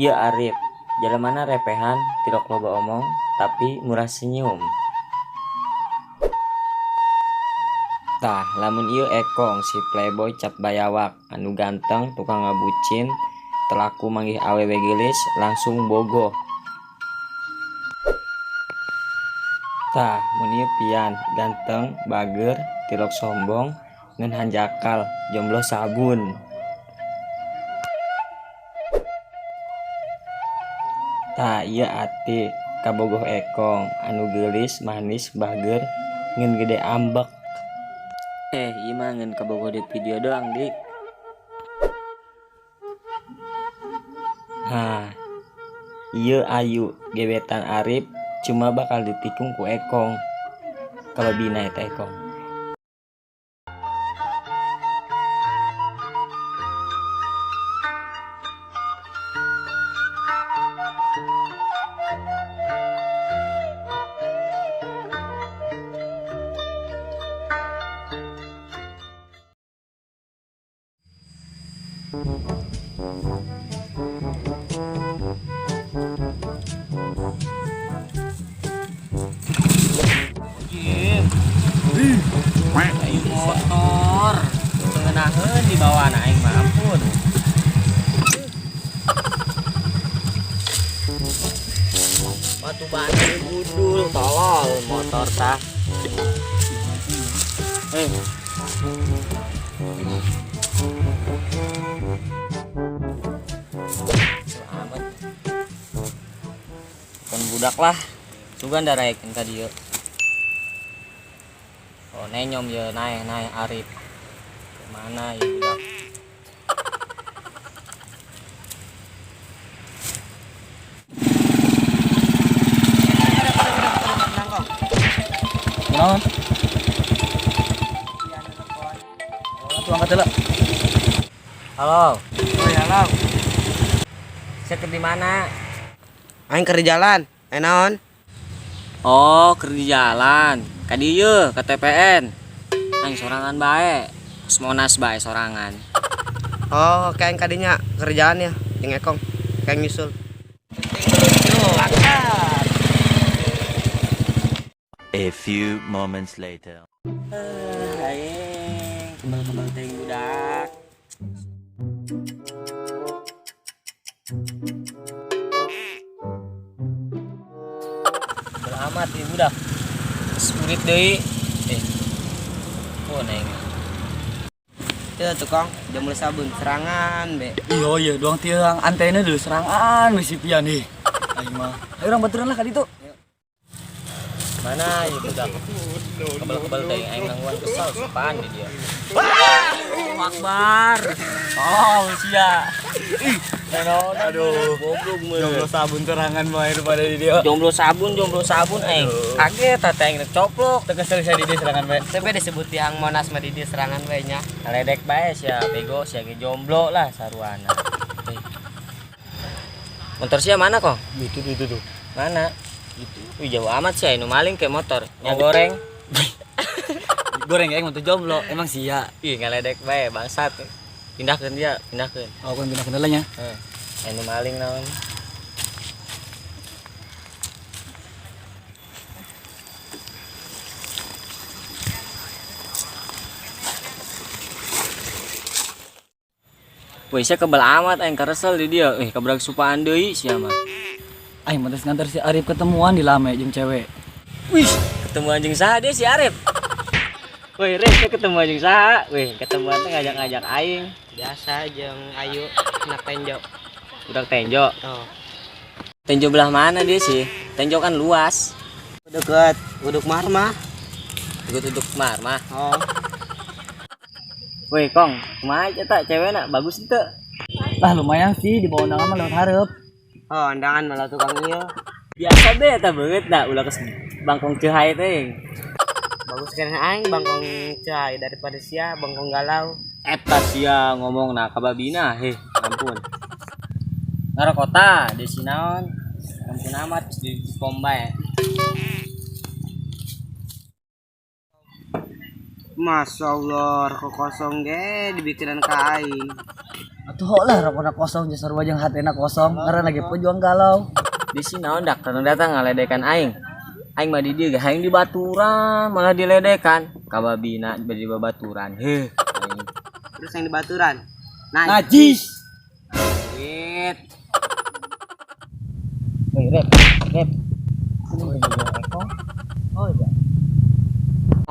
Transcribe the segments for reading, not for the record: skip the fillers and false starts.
Ieu Arif, jalemana repehan, tilok loba omong, tapi murah senyum. Tah, lamun ieu Ekong si playboy cap bayawak, anu ganteng, tukang ngabucin, telaku manggih awewe geulis langsung bogoh. Tah, mun ieu Pian, ganteng, bager, tilok sombong, ngan hanjakal, jomblo sabun. Tah, ieu Ati, kabogoh Ekong, anu geulis, manis, bager, ngan gede ambek. Ieu mah ngan kabogoh di video doang, Dik. Nah, ieu Ayu, gebetan Arif, cuma bakal ditikung ku Ekong. Kalebihna eta Ekong. Motor tengenaheun di bawah aing mah ampun. Batu batu gudul tolol motor tah. Selamat. Kan budak lah. Sugan daraekeun ka dieu. Oh, nenyom ya, naik naik Arif. Kemana ya budak? Kunaon? Oh, atuh angkat heula. Halo. Oh ya, halo. Saya keur di mana? Aing keur di jalan. Eh naon? Oh, keur di jalan. Ka dieu, ka TPN. Aing sorangan bae. Geus Monas bae sorangan. Oh, kayak aing kadinya keur di jalan ya, jeung Ekong. Kayak nyusul. A few moments later. Aing kebal-kebal teuing budak. Kebal amat ieu budak. Geus urit deui. Oh neng. Teu tukang jomblo sabun serangan be. Iya iya doang tiang antena dulu serangan bisi pian nih. Aing mah. Ayo urang baturan lah ka ditu. Mana ieu budak? Kebal-kebal teuing aing nangguan kesel supan di dia. Akbar. Oh, sia. Ih, aduh, goblok meureun. Jomblo sabun serangan bae pada di dia. Jomblo sabun aing. Kaget teh aing rek coplok. Teu kesel sia di dia serangan bae. Teu disebut tiang Monas mah di dia serangan bae nya. Ledek bae sia, bego sia ge jomblo lah saruana. Motor sia mana kok? Itu itu tuh. Mana? Itu. Wih, jauh amat sih, nu maling ke motor. Nya goreng. Goreng aing motor jomblo, emang sia. Ih, ngaledek bae bangsat. Pindahkeun dia, pindahkeun. Oh, kan pindahkeun heula nya. Heeh. Anu maling naon? Wih, saya kebel amat aing karesel di dia. Kebrag supaan deui sia mah. Aing mah geus nganter si Arif ketemuan di lame jeung cewek. Wih, ketemuan jeung saha dia si Arif? Wih, Rif, saya ketemuan jeung saha? Wih, ketemuan teh ngajak-ngajak aing. Biasa jeung Ayu anak Tenjo. Budak Tenjo. Oh. Tenjo belah mana dia sih? Tenjo kan luas. Deket Uduk Marmah. Deket Uduk Marmah. Oh. Wih, Kong, kumaha eta cewekna? Bagus teu? Lah lumayan sih di bawah undangan mah lewat hareup. Oh, undangan malah tukang ieu. Biasa deh eta beungeut da ulah kes bangkong ceuhai teh. Bagus kan aing bangkong ceuhai daripada sia bangkong galau. Eta sia ngomong na kababina heh, ampun. Ngarokota di sinaon. Ampun amat di pom bae. Masya Allah, rokok kosong ge dibikinan ka aing. Atuh lah rokona kosong jeung sarua jeung hatena kosong, ngaran lagi pejuang galau. Di sini naon dak datang ngaledekan aing. Aing mah di dieu ge hayang dibaturan, malah diledekan. Kababina bari babaturan. Heuh. Aing. Terus yang dibaturan. Nah, Najis. Shit. Woi, Rep, Rep. Ini kabogoh Eko. Oh iya.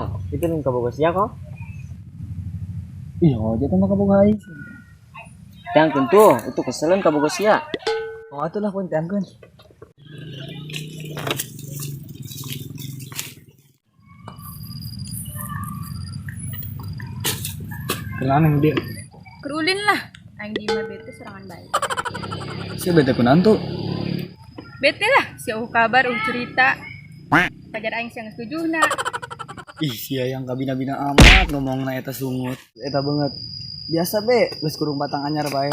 Oh, itu nih kabogoh sia kok. Iya, jatuh mah kabogoh aing. Yang tentu, itu keselen kabogoh sia. Oh, atuh lah kun teangkeun. Kenalan yang dia. Kerulin lah. Aing di mah bete serangan baik. Sia bete kunaon tuh? Bete lah, sia uh kabar uh cerita. Pajar aing sia geus tujuhna. Ih, sia yang kabina-bina amat ngomongna eta sungut. Eta banget. Biasa be, geus kurung batang anyar bae.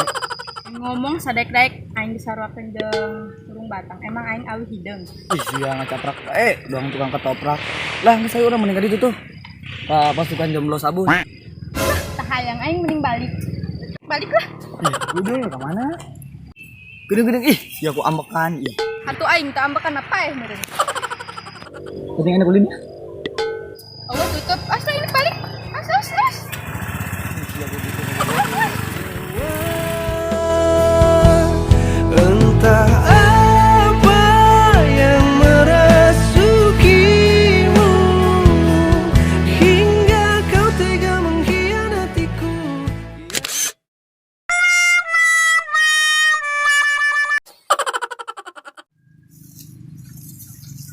Aing ngomong sadek-daek aing disaruakeun jeung kurung batang. Emang aing awi hideung. Ih, sia ngacaprak bae, doang tukang ketoprak. Lah, geus ayo urang mending ka ditu tuh. Ka pasukan jomblo sabun. Tah hayang aing mending balik. Balik lah. Ih, udah ka mana? Gedeng-gedeng ih, sia ku ambekan ih. Atuh aing teu ambekan apa eh meureun. Penting enak ulin ya. Awas tutup. Asa ini balik. As as as. Entah apa yang merasukimu hingga kau tega mengkhianatiku.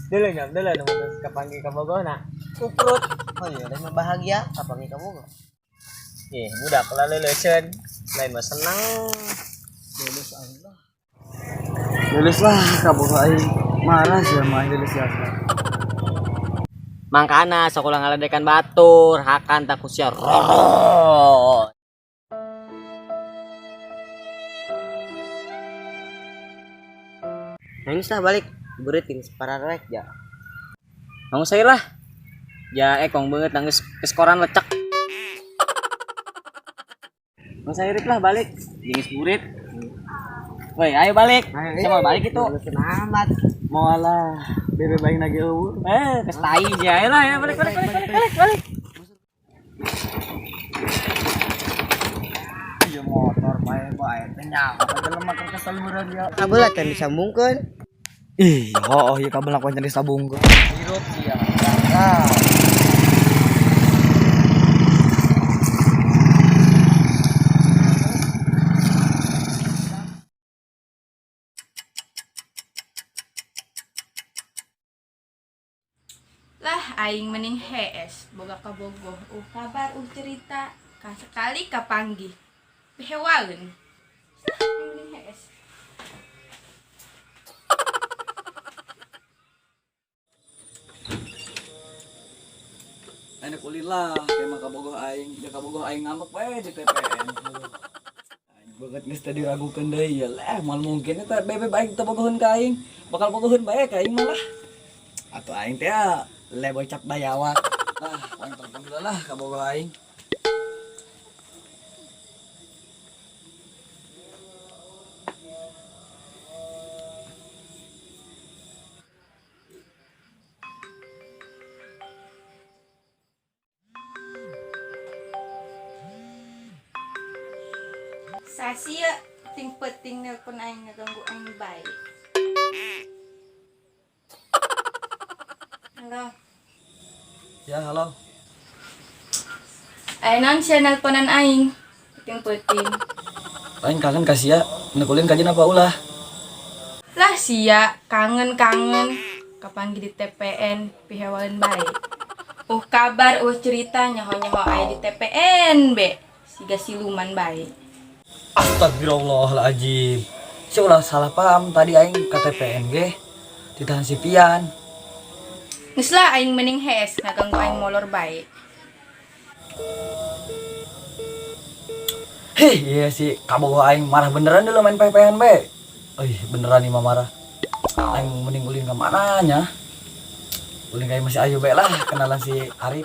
Dulu nyam, dulu nunggu kapanggih kabogohna. Kuprut. Oh iya, udah mah bahagia kapanggih kabogoh. Ih, budak lah leuleuskeun. Lain mah senang. Lulus aing lah. Lulus lah kabogoh aing. Marah sia mah aing lulus ya. Mangkana sok ulah ngaledekan batur, hakan tak ku sia rorot. Nah, ini lah balik. Beureut jeung pararek ja. Kamu saya lah. Ya ekong banget nangis keskoran lecek. Mau saya rip lah balik. Jengis burit. Woi, ayo balik. Sama balik itu. Amat. Mau lah, bebe baing lagi eueuh. Kestai aja. Ayo lah, ya balik balik balik balik balik. balik. Iya motor bae bae teh nyaho ka jelema keur kesel meureun ya. Kabel can disambungkeun. Ih, oh iya kabel aku can disambungkeun. Hirup sia. Berangkat. Lah aing mending hees boga kabogoh kabar cerita ka sekali kapanggih. Behewaeun. Lah aing mending hees. Enak ulin lah, kayak mah kabogoh aing, dia kabogoh aing ngambek bae di TPN. Aing banget geus tadi diragukeun deui ya lah, moal mungkin eta bebe aing teu bogoheun ka aing, bakal bogoheun bae ka aing malah. Atuh aing teh ya, le bocap dayawak. Lah, aing telepon dulu lah kabogoh aing. Sasia ting peting nelpon aing ngaganggu aing bae. Halo. Ya, halo. Aya naon sia nelponan aing? Peting-peting. Aing kangen ka sia, nek ulin kajian apa ulah? Lah sia kangen-kangen kapanggih di TPN pihewaeun bae. Kabar cerita nyaho-nyaho aya di TPN be. Siga siluman bae. Astagfirullahaladzim. Sia ulah salah paham tadi aing ka TPN ge ditahan si Pian. Geus lah aing mending hees ngaganggu aing molor bae. Heh, iya sih, kabogoh aing marah beneran dulu main PPN be. Ih, beneran nih mah marah. Aing mending ulin ke mana nya? Ulin kayak masih ayo be lah, kenalan si Arif.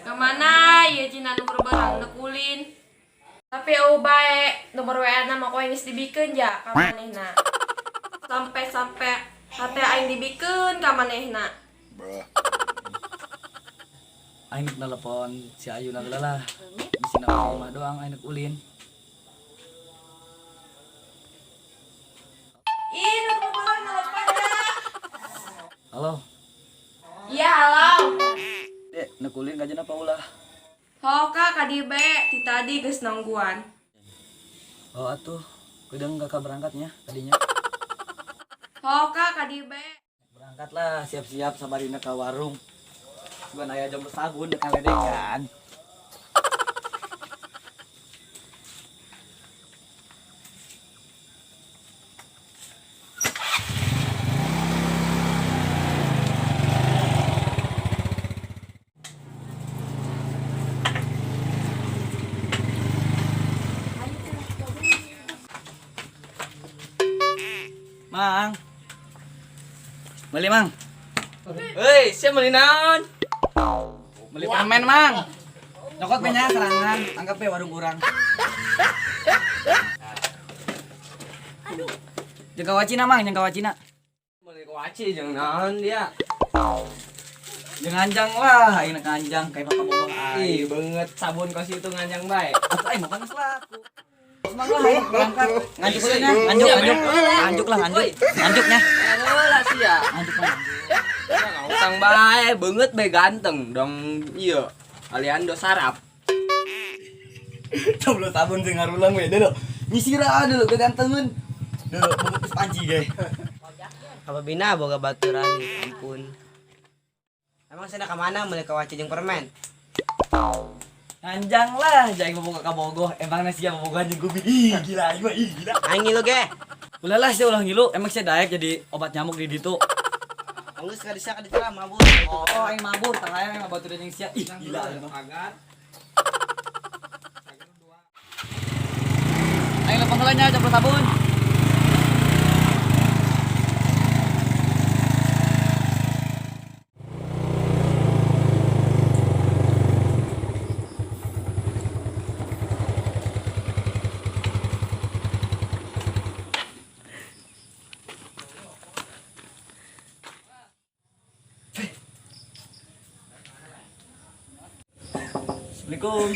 Kemana ya Cina nu berbarang ulin? Tapi eueuh bae nomor WA na mah koe geus dibikeun ja ka manehna. Sampai-sampai hate aing dibikeun ka manehna. Aing telepon si Ayu na lah. Bisi na mah doang aing ulin. Ih, nu kumaha telepon ya. Halo. Iya, halo. Dek, nek ulin kajian apa ulah? Hoka ka dieu bae, ti tadi geus nungguan. Oh atuh, kudu kakak berangkatnya tadinya. Hoka ka dieu bae. Berangkatlah, siap-siap sabarina ka warung. Bukan aya jam sabun dekat ledekan. Mang. Beli, Mang. Hei, sia meuli naon? Beli permen, Mang. Nyokot nya serangan, anggap we warung urang. Aduh. Jeung kawacina, Mang, jeung kawacina. Meuli kawaci jeung naon dia? Jeung anjang lah, aing anjang kayak bapak bogoh aing. Ih, banget sabun kos itu nganjang bae. Atuh aing mah geus laku. Mang lah, aing berangkat. Nganjuk heula nya, nganjuk, nganjuk. Nganjuk lah, nganjuk. Nganjuknya. Heula sia. Nganjuk lah. Utang bae, beungeut bae ganteng dong ieu. Aliando sarap. Coba sabun sing ngarulang we deuleu. Nyisira deuleu kegantengeun. Deuleu beungeut geus panci ge. Kababina boga baturan ampun. Emang sana ka mana meuli kawaci jeung permen? Nganjang lah, jaing bobogoh ka bogoh. Emang sia bobogohan jeung gubi. Ih, gila aing mah, ih gila. Aing ngilu ge. Ulah lah sia ulah ngilu, emang sia daek jadi obat nyamuk di ditu. Anggeus ka disa ka ditu lah mabur. Oh, aing mabur, tah aing mah baturan jeung sia. Ih, gila aing mah. Aing lepang heula nya coplok sabun. Assalamualaikum.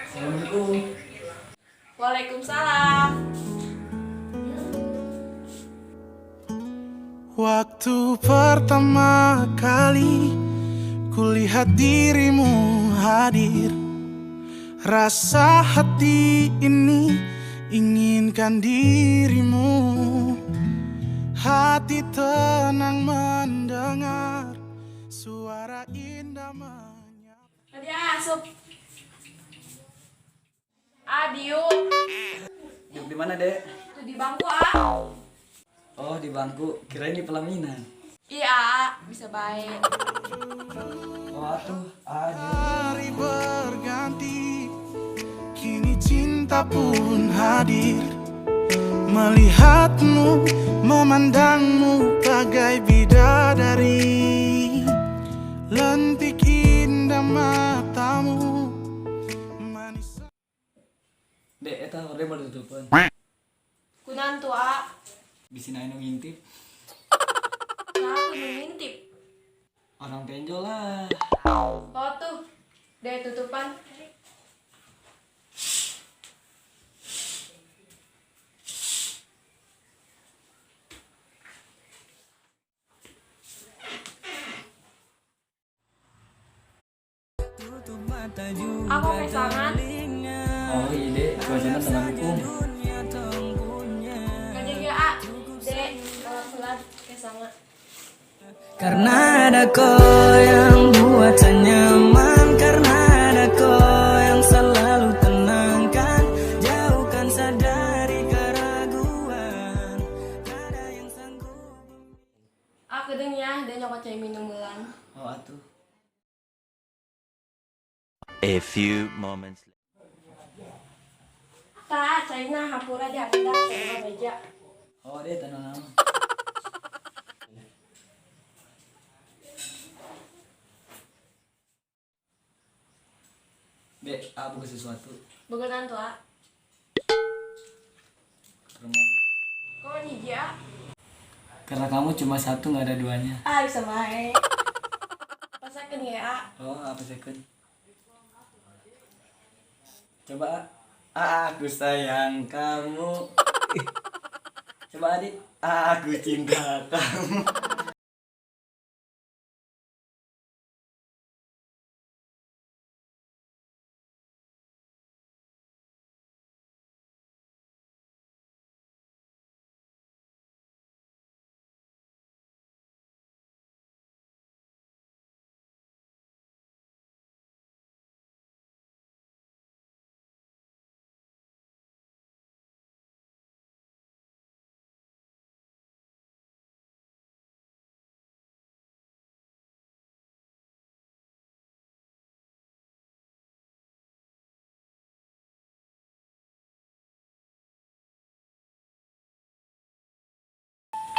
Assalamualaikum. Waalaikumsalam. Waktu pertama kali kulihat dirimu hadir, rasa hati ini inginkan dirimu. Hati tenang mendengar suara indah menyapa. Tadi asup. Adiuk. Duduk di mana, Dek? Tuh di bangku, ah. Oh, di bangku. Kirain di pelaminan. Iya, bisa baik. Oh, atuh. Aduh. Hari berganti, kini cinta pun hadir. Melihatmu, memandangmu bagai bidadari. Lentik indah matamu, manis. Dek, eta horde mau ditutupan. Kunan tuh, ah. Bisi aya nu ngintip. Nah, aku nu ngintip. Orang tenjo lah. Oh tuh, deh tutupan. Aku kesangan. Oh iya, Dek, cuacanya temanku. Kajian ya, A. Dek, pelan-pelan kesangan. Karena ada kau yang buat saya nyaman, karena ada kau yang selalu tenangkan, jauhkan saya dari keraguan. Ada yang sanggup. Aku deng ya, dia nyokot cai minum bulan. Oh atuh. A few moments later. Ta, caina hampura di handap teh meja. Oh, deh tenang nama. Dek, Ah, bukan sesuatu. Boga naon tuh, A? Permen. Kok hiji, A? Karena kamu cuma satu, nggak ada duanya. Ah, bisa mae. Pasakeun ya, A. Oh, apa second? Coba, A. Aku sayang kamu. Coba adik, aku cinta kamu.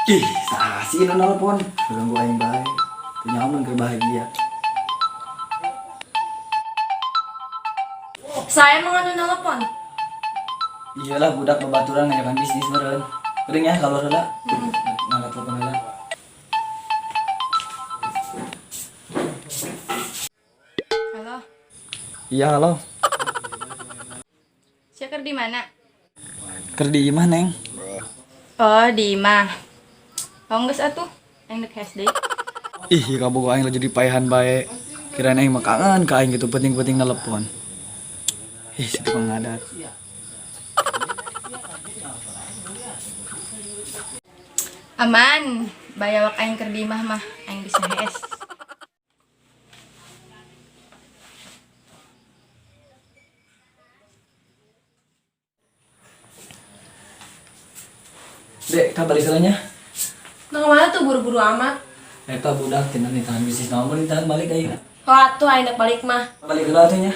Ih, saha sih nu nelpon? Ganggu aing bae. Teu nyaman keur bahagia. Saya mau nganu nelpon. Iyalah budak babaturan ngajakan bisnis meureun. Geuning ya kalau heula. Ngangkat telepon heula. Halo, Iya, halo. sia keur di mana? Keur di imah, Neng. Oh, di imah. Oh, geus atuh. Aing dek hees deui. Ih, kabogoh aing lagi dipaehan bae. Kirain aing mah kangen ka aing gitu penting-penting telepon. Ih, si tukang ngadat. Aman, bayawak aing keur di imah mah, aing bisa hees. Dek, kabar istilahnya? Nah, kemana tuh buru-buru amat? Eta budak cenah nitahan bisnis naon nitahan balik aing. Oh, atuh aing dek balik mah. Balik heula atuh nya.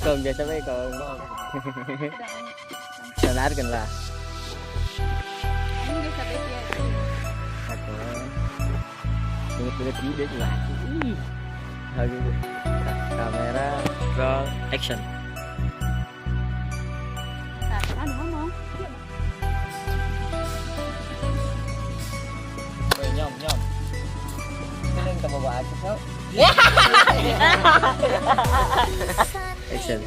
Kong biasa bae kong. Sanarkeun lah. Aing geus sampai sia. Aku. Inget-inget ide cuma. Ih. Lagi kamera roll action. Tah, anu ngomong. Nyom nyom. Kalian kabogoh aku sok. Action.